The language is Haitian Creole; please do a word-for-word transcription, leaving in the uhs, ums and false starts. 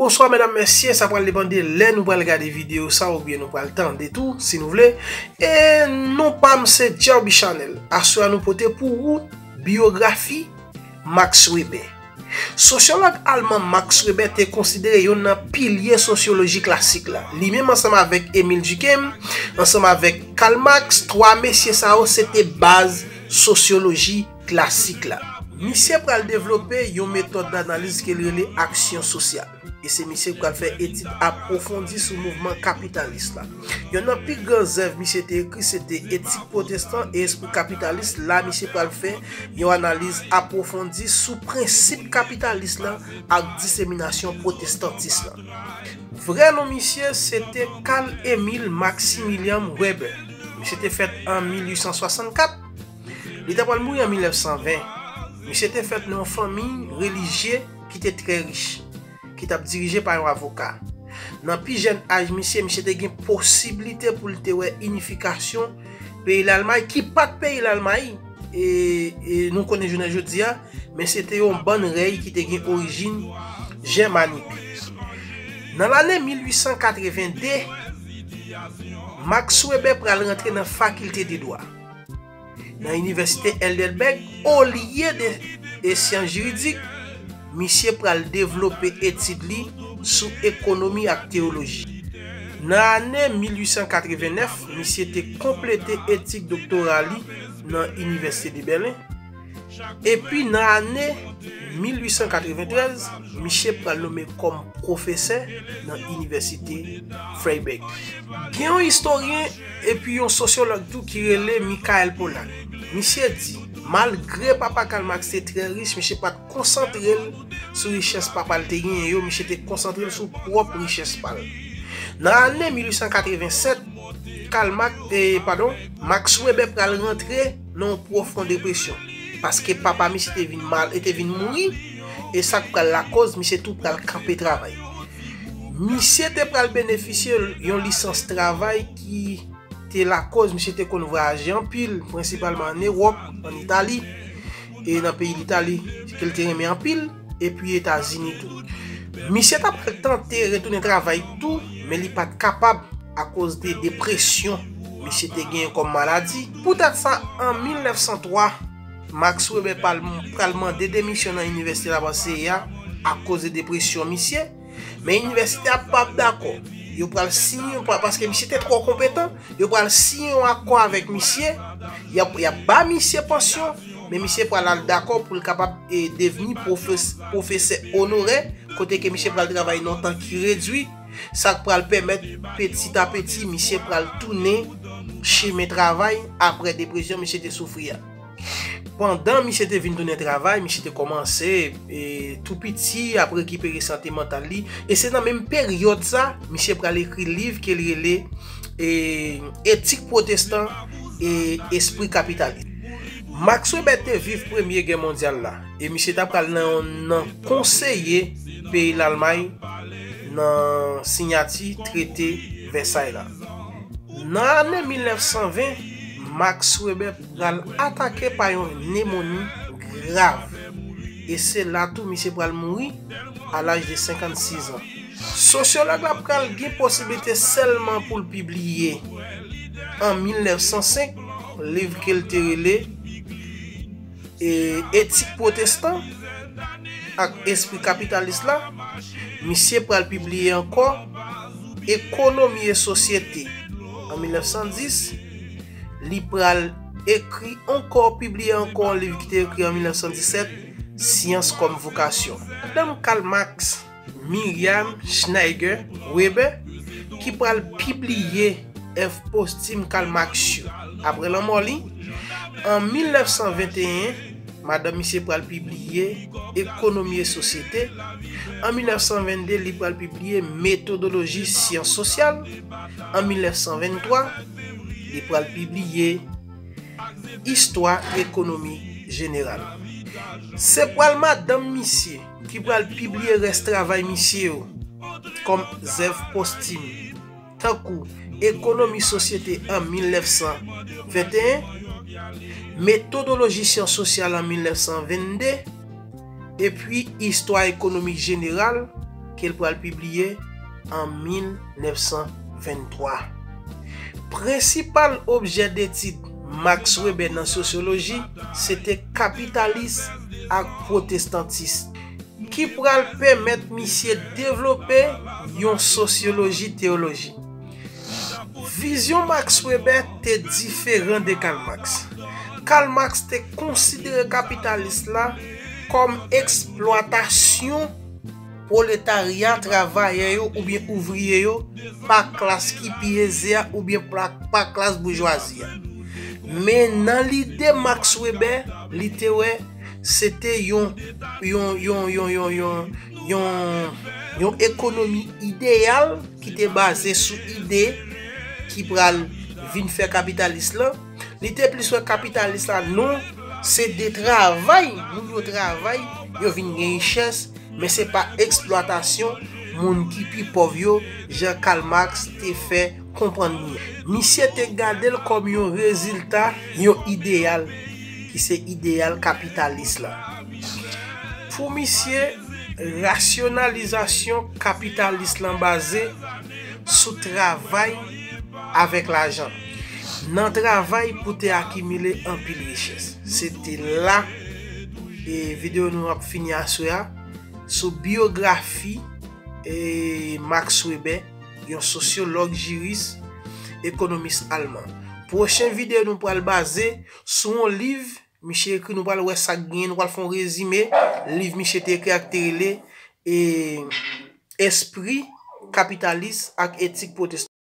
Bonswa medam, mesye, sa pral depann de lè nou pral gade videyo sa oubyen nou pral tande tou, si nou vle. E non pa m se Jerby Chanel. Aswè a nou pote pou ou biyografi Max Weber. Sosyològ alman Max Weber te konsidere youn nan pilye sosyoloji klasik la. Li menm ansanm avèk Emile Durkheim, ansanm avèk Karl Marx, twa mesye sa yo se te baz sosyoloji klasik la. Misye pral devlope yon metòd danaliz ke l rele aksyon sosyal. E se misye ki pral fè etid apwofondi sou mouvman kapitalis la. Youn nan pi gran zèv misye te ekri se te Etik pwotestan e espri kapitalis. La misye pral fè yon analiz apwofondi sou prensip kapitalis la ak diseminasyon pwotestantis la. Vrè non misye se te Karl Emil Maximilian Weber. Misye te fèt an mil uit san swasannkat. Li ta pral mouri an mil nèf san ven. Misye te fèt nan yon fanmi relijye ki te trè rich, ki t ap dirije pa yon avoka. Nan pi jèn aj misye, misye te gen posiblite pou l te wè inifikasyon peyi Lalmay, ki pa t peyi Lalmay, e, e nou konnen jounen jodi a, men se te yon bann rèy ki te gen orijin jèmanik. Nan lane mil uit san katreven de, Max Weber pral rantre nan fakilte de dwa nan Inivèsite Heidelberg, olye de, de syans jiridik, misye pral devlope etid li sou ekonomi ak teyoloji. Nan ane mil uit san katreven nèf, misye te konplete etid doktora li nan Inivèsite de Bèlen. Epi nan ane mil uit san katreven trèz, misye pral nonmen kòm pwofesè nan Inivèsite Freiberg. Gen yon istoryen epi yon sosyològ tou ki rele Michael Pollan. Misye di, malgre papa Karl Marx te trè rich, misye pa t konsantre l sou richès papa l te genyen yo, misye te konsantre l sou pwòp richès pa l. Nan ane mil uit san katreven sèt, Karl Marx, eh, padon, Max Weber pral rantre nan yon pwofon depresyon. Paske papa misye te vin mal, e te vin mouri, e sa k pral lakòz misye tou pral kanpe travay. Misye te pral benefisye yon lisans travay ki te lakòz misye te konn vwayaje anpil, prensipalman ann Ewòp, ann Itali, e nan peyi Litali, ke l te renmen anpil, epi Etazini tou. Misye ta pral tante retounen travay tou, men li pa t kapab akoz de depresyon misye te genyen kòm maladi. Poutèt sa, an mil nèf san twa, Max Weber pral, pral mande demisyon nan inivèsite l ap anseye a akoz de depresyon misye. Men inivèsite a p ap dakò. Yo pral siyen, pa-, paske misye te twò konpetan, yo pral siyen yon akò avèk misye. Y ap, y ap ba misye pansyon, men misye pral al dakò pou l kapab, e, devni pwofes-, pwofesè onorè, kote ke misye pral travay nan yon tan ki redui. Sa k pral pèmèt, peti a peti, misye pral tounen chemen travay apre depresyon misye te soufri a. Pandan misye te vin tounen travay, misye te kòmanse, e, tou piti ap rekipere sante mantal li. E se nan menm peryòd sa, misye pral ekri liv ke l rele, e, Etik pwotestan e Espri kapitalis. Max Weber te viv Premye Gè mondyal la, e misye ta pral nan yon nan konseye peyi Lalmay nan siyati trete Vèsay la. Nan ane mil nèf san ven, Max Weber pral atake pa yon nemoni grav. E se la tou misye pral mouri a laj de senkannsis an. Sosyològ la pral gen posiblite sèlman pou l pibliye an mil nèf san senk, liv ke l te rele, e, Etik pwotestan ak Espri kapitalis la. Misye pral pibliye ankò Ekonomi e Sosyete an mil nèf san dis. Li pral ekri ankò, pibliye ankò yon liv ki te ekri an mil nèf san disèt, Syans kòm vokasyon. Madanm Karl Marx, Miriam Schneider Weber, ki pral pibliye èv postim Karl Marx yo. Apre lanmò li, an mil nèf san venteyen, madanm misye pral pibliye Ekonomi e Sosyete. An mil nèf san vennde, li pral pibliye Metodoloji Syans Sosyal. An mil nèf san venntwa, li pral pibliye Istwa Ekonomik Jeneral. Se pral madanm misye ki pral pibliye rès travay misye yo kòm zèv postim, tankou Ekonomi Sosyete an mil nèf san venteyen, Metodoloji Syans Sosyal an mil nèf san vennde, epi Istwa Ekonomik Jeneral ke l pral pibliye an mil nèf san venntwa. Prensipal objè detid Max Weber nan sosyoloji se te kapitalis ak pwotestantis, ki pral pèmèt misye devlope yon sosyoloji teyoloji. Vizyon Max Weber te diferan de Karl Marx. Karl Marx te konsidere kapitalis la kòm eksplwatasyon pwoletarya, travayè yo oubyen ouvriye yo, pa klas ki pi eze a oubyen pa, pa klas boujwazi a. Men nan lide Max Weber, li te wè se te yon yon yon yon yon yon yon yon ekonomi ideyal ki te baze sou ide ki pral vin fè kapitalis lan. Li te plis wè kapitalis la non, se de travay, moun yo travay, yo vin gen richès, men se pa eksplwatasyon moun ki pi pòv yo, jan Karl Marx te fè konprann li. Misye te gade l kòm yon rezilta yon ideyal ki se ideyal kapitalis la. Pou misye, rasyonalizasyon kapitalis lan baze sou travay avèk lajan. Nan travay pou te akimile anpil richès. Se te la e videyo nou ap fini aswè a sou biyografi e Max Weber, yon sosyològ, jiris, ekonomis alman. Pwochen videyo nou pral baze sou yon liv misye ekri, nou pral wè sa k genyen, nou pral fè yon rezime liv misye te ekri ak te rele e Espri kapitalis ak etik pwotestan.